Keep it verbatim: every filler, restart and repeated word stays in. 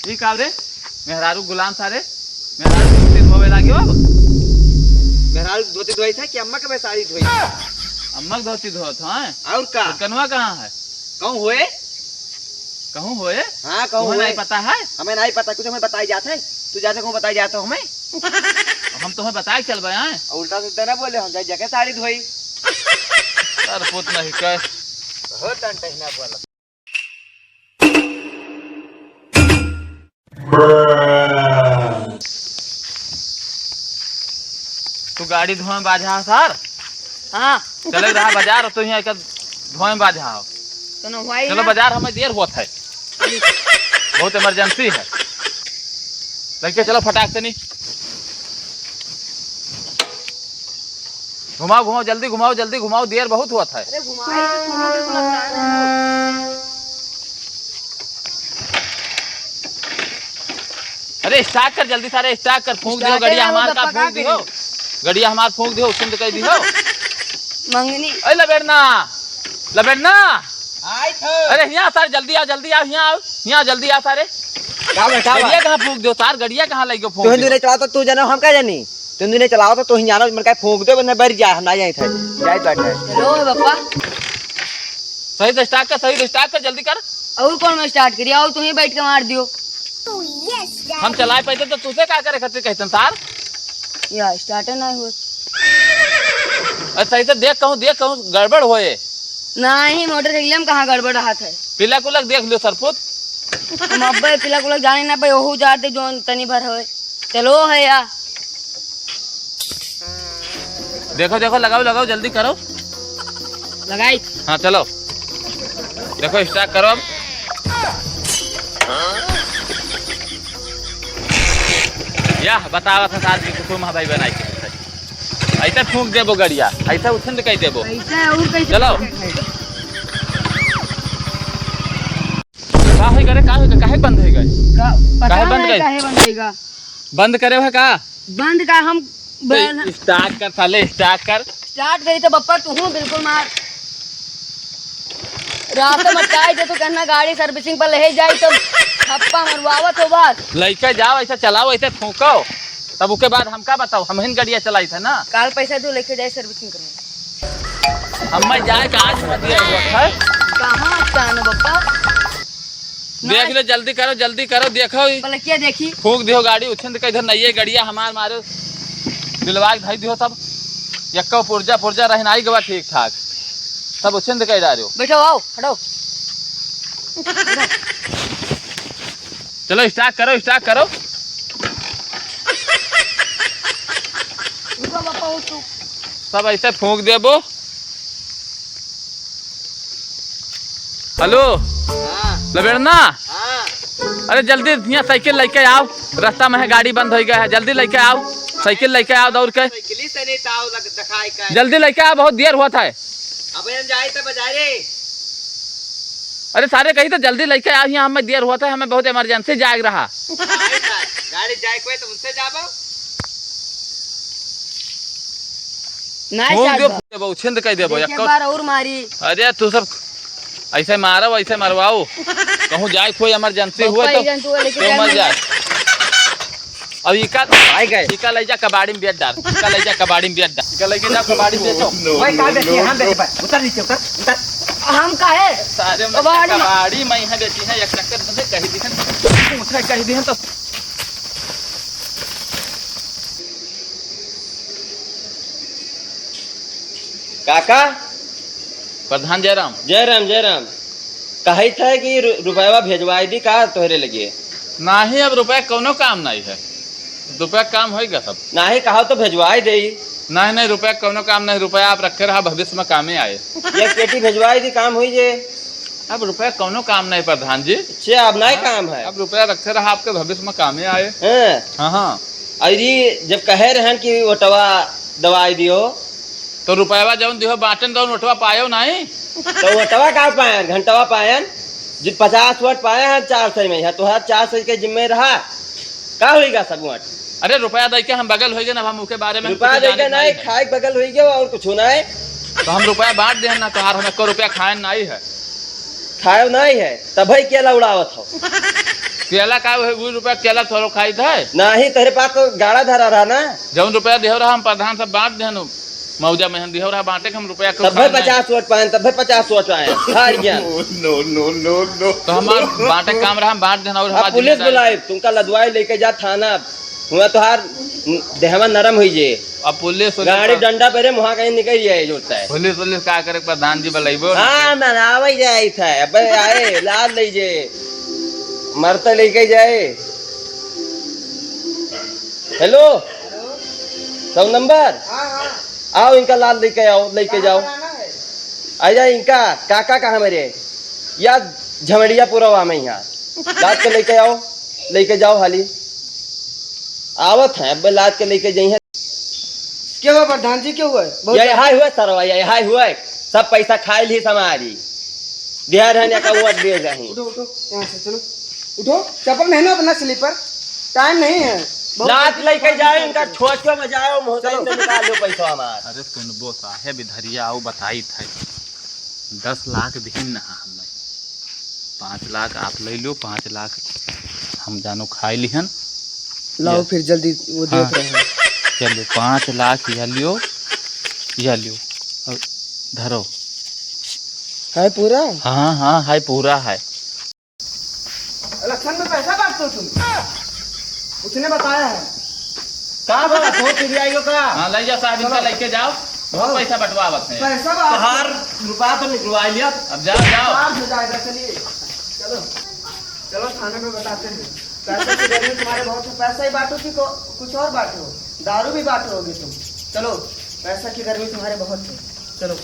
ठीक है रे, मेहरारू गुलाम सारे, मेहरारू धोती धोवे लागे हो। मेहरारू धोती धोई था कि अम्मा के साड़ी धोई? अम्मा के धोती धोत हैं। और का? तो कनवा कहाँ है? कहूँ होए? कहूँ होए? हाँ, कहूँ तुम्हें होए। नहीं पता है? हमें नहीं पता, कुछ हमें बताई जात है। तू जाते कहूँ बताई जात हो हमें? अब हम तुम्हें बताए चल बे आए। और उल्टा सीधा ना बोले, हम जाए जाके साड़ी धोई। सरपुत नहीं कह। बहुत अंटे ना बोला। तू गाड़ी धोए बाझा सार। हाँ। चले रहा बाजार, तो यहाँ एक धोए बाझा हो। तो न हुआ ही चलो ना। बाजार, हमें देर होत है। बहुत इमरजेंसी है। लड़के चलो फटाक से नहीं। घुमाओ, घुमाओ, जल्दी घुमाओ, जल्दी घुमाओ, देर बहुत होत है। अरे घुमाओ, तो घुमाओ, बिल्कुल लगता है ना। अरे स्टार्ट कर जल्दी सारे, स्टार्ट कर, फूंक दियो स्टार्ट गड़िया ना हो हमार तो का पका फूंक के दियो। नहीं। गड़िया हमार फूंक दियो, सुंद कह दियो। मंगनी। ए लबेड़ना, लबेड़ना। आई थो। अरे हियाँ सारे जल्दी आओ, जल्दी आओ, हियाँ आओ, हियाँ जल्दी आओ सारे। का बे, का बे? गड़िया कहाँ फूंक दियो सार, गड़िया कहाँ लइगो फूंक तू हिंदू दियो? नहीं चलाओ तो तू जानो हम का जानी? तू हिंदू नहीं चलाओ तो तू ही जानो, मन का फूंक दे, वरना बैठ जा, हम ना जाई थे। जाई तो है। हेलो बप्पा। सही से स्टार्ट कर, सही से स्टार्ट कर, जल्दी कर। और कौन मैं स्टार्ट करी? और तू ही बैठ के मार दियो। हम चलाए पाते तो तुझसे का करे खातिर कहतन सार? या स्टार्ट नहीं हुआ। अरे सही से देख कहूँ, देख कहूँ गड़बड़ होए। नहीं, मोटरसाइकिल में कहाँ गड़बड़ रहत है? पिलक उलक देख लियो सरपुत। हम अब्बे पिलक उलक जाने ना पाए, ओहू जाते जोन तनी भर होए। चलो है या। देखो, देखो, लगाओ, लगाओ, जल्दी करो। लगाई। हाँ, चलो। देखो, स्टार्ट करो अब। या, बतावा था सार जी, कुसुम भाई बनाई के। ऐसा फूंक देबो गड़िया, ऐसा उछंद कह देबो। ऐसा और कैसे चलो। फूंके है? का होई करे, का होई करे, काहे बंद होई गए? का, पता काहे बंद नहीं करे? काहे बंद होई गा? बंद करे है का? बंद का हम तो स्टार्ट कर साले, स्टार्ट कर। स्टार्ट करी तो बप्पा तू हूँ बिल्कुल मार। रास्ते में अटकाई दे तो कहना गाड़ी सर्विसिंग पर ले जाई तो ठप्पा मरवावत हो बस। लइके जाओ, ऐसे चलाओ, ऐसे फूंको, तब ओके बाद हमका बताओ, हम हिन गड़िया चलाई थे ना। काल पैसा दो, लेके जाए सर्विसिंग करवाए। हमें जाए का आज मत दिया हुआ है। कहाँ अटकाना बप्पा? देख लो, जल्दी करो, जल्दी करो, देखो ई। पलकिया देखी। फूंक दियो गाड़ी, उछिंद के इधर नहीं है, गड़िया हमार मारे। दिलवा के धई दियो सब। यक्को पुर्जा, पुर्जा रहिन आई गवा ठीक ठाक। सब उछिंद के डारियो। बैठो, आओ, हटो। चलो, स्टार्ट करो, स्टार्ट करो। रुको बापा, उठ तू। सब ऐसे फूंक देबो। हेलो। हाँ। लबेड़ना। हाँ। अरे जल्दी हियाँ साइकिल लेके आओ, रास्ता में है, गाड़ी बंद हो गया है, जल्दी लेके आओ, साइकिल लेके आओ दौड़ के। साइकिल से नहीं ताव लग, दिखाई का है। जल्दी लेके आओ, बहुत देर हुआ था। अब हम जाए तो बजारे। अरे सारे कही तो जल्दी लेके आओ, यहाँ हमें देर हुआ था, हमें बहुत इमरजेंसी जाग रहा। हाँ, आई बात। गाड़ी जाए कोई तो उनसे जाबो। नहीं फूंक जाबो। देबो, उछिंद कह देबो, देखिए यक्को। बार और मारी। अरे तू सब ऐसे मारो, ऐसे मरवाओ। कहूँ जाए कोई इमरजेंसी हुए बप्पा तो, ही जान तू लेके तो जाए मर मर जाए। जाए। अब इका, आई गए। इका ले जा कबाड़ी में बेच डार, इका ले जा कबाड़ी में बेच डार, इका लेके जा कबाड़ी में बेचो। ओए, का बेची? हम बेचे पर। उतर नीचे, उतर, उतर। हम काहे? सारे में कबाड़ी में। कबाड़ी में यहाँ बेची है, एक चक्कर तुमसे कही दी है, पूछे कही दी है तो। काका। प्रधान जयराम। जयराम, जयराम। कहित है कि रु-, रुपयवा भेजवाई दी का तोहरे लगे? नाही, अब रुपया कौनो काम नाही है, रुपया काम होइगा सब। नाही, कहा तो भेजवाई दे। नाही, नाही, रुपया कौनो काम नाही, रुपया आप रखे रहा, भविष्य में कामे आए। एक पेटी भेजवाई दी, काम होई जे। अब रुपया कौनो काम नाही प्रधान जी। अच्छा, अब नाही हाँ, काम है। अब रुपया रखे रहा, आपके भविष्य में कामे आए। हाँ। हाँ, हाँ। और ये जब कहे रहन कि वोटवा दवाई दियो, तो रुपयवा जौन दिहो बाटन तौन ओटवा पायो नाही। तो ओटवा का पायन, घंटवा पायन, जो पचास वोट पाए हैं चार सौ में, यहाँ तोहरा चार सौ के जिम्मे रहा, का होइगा सब वोट? अरे रुपया दे के हम बगल होइगे ना, अब हम ओके बारे में रुपया कुछ दे के जाने नहीं, नहीं है। खाए के बगल होइगे और कुछ नाही। तो हम रुपया बांट देहन ना, तोहार हम एको रुपया खायन नाही है। खायो नाही है, तबही के लौड़ावत हो। केला का, वही, वही रुपया केला थोड़ो खाई था। नाही, तेरे पास तो गाड़ा धरा रहा ना। जौन रुपया दिहो रहा, हम प्रधान सब बांट देहन। मौजा में हम दिहो रहा बांटे के, हम रुपया क्यों तब भाई खाना है? पचास वोट पाए, तब भाई पचास वोट आए, हार गया। No, no, no, no। तो हमार बांटे काम रहा, हम बांट देहन और अब हमार पुलिस जिम्मेदारी। बुलाए, तुमका लदवाई लेके जा थाना। हुआ तोहार देहवा नरम हुई जे। अब पुलिस, पुलिस गाड़ी का डंडा पे रे, मुहा कहीं निकल जाए, जोड़ता है। पुलिस, पुलिस का करे, प्रधान जी बुलाइबो ना। हाँ, मनावे जाए था। अबे आए, लाद ले जे। मरते लेके जाए। हेलो, सौ नंबर? हाँ, हाँ। आओ, इनका लाद लेके आओ, लेके कहाँ जाओ। पर आना है? आ जा, इनका काका कहाँ मेरे? या झमड़िया पुरवा में यहाँ। लाद के लेके आओ, लेके जाओ हाली। आवत है, अब लाद के लेके जइहें। क्या हुआ प्रधान जी, क्या हुआ है? बहुत ये हाय हुआ सरवा, ये हाय हुआ। सब पैसा खाए ली हमारी। बिहार है, का वोट दे जाही। उठो, उठो, यहाँ से चलो। उठो, चप्पल पहनो अपना स्लीपर। टाइम नहीं है। बहुत लात जल्दी लेके दुकान जाए, निकाल इनका दो। छोटो में जाओ, मोहताई चलो। में निकाल लो पैसा हमार। अरे सुनबो साहेब, इधरिया आओ, बताई थे। दस लाख दिहिन ना हमें। पाँच लाख आप ले लो, पाँच लाख हम जानो खाए लिहन। लाओ या। फिर जल्दी, वो देख हाँ। रहे हैं। चलो, पाँच लाख या लियो, या लियो। अब धरो। है पूरा? हाँ, हाँ, है पूरा है। इलेक्शन में पैसा बांटते हो तुम? उसने बताया है। का बात हो, चिड़ियाइयों का? हाँ, ले जाओ साहब, इनका चलो। लेके जाओ। बहुत हाँ। पैसा बंटवावत है। पैसा बांट तोहार रुपया तो निकलवा लिया। अब जाओ, जाओ। चार्ज हो जाएगा, चलिए। चलो, चलो थाने में बताते हैं। पैसे की गर्मी तुम्हारे बहुत है, पैसा ही बांटो कि को-, कुछ और बांटो, दारू भी बांटोगे तुम। चलो, पैसा की गर्मी तुम्हारे बहुत है, चलो।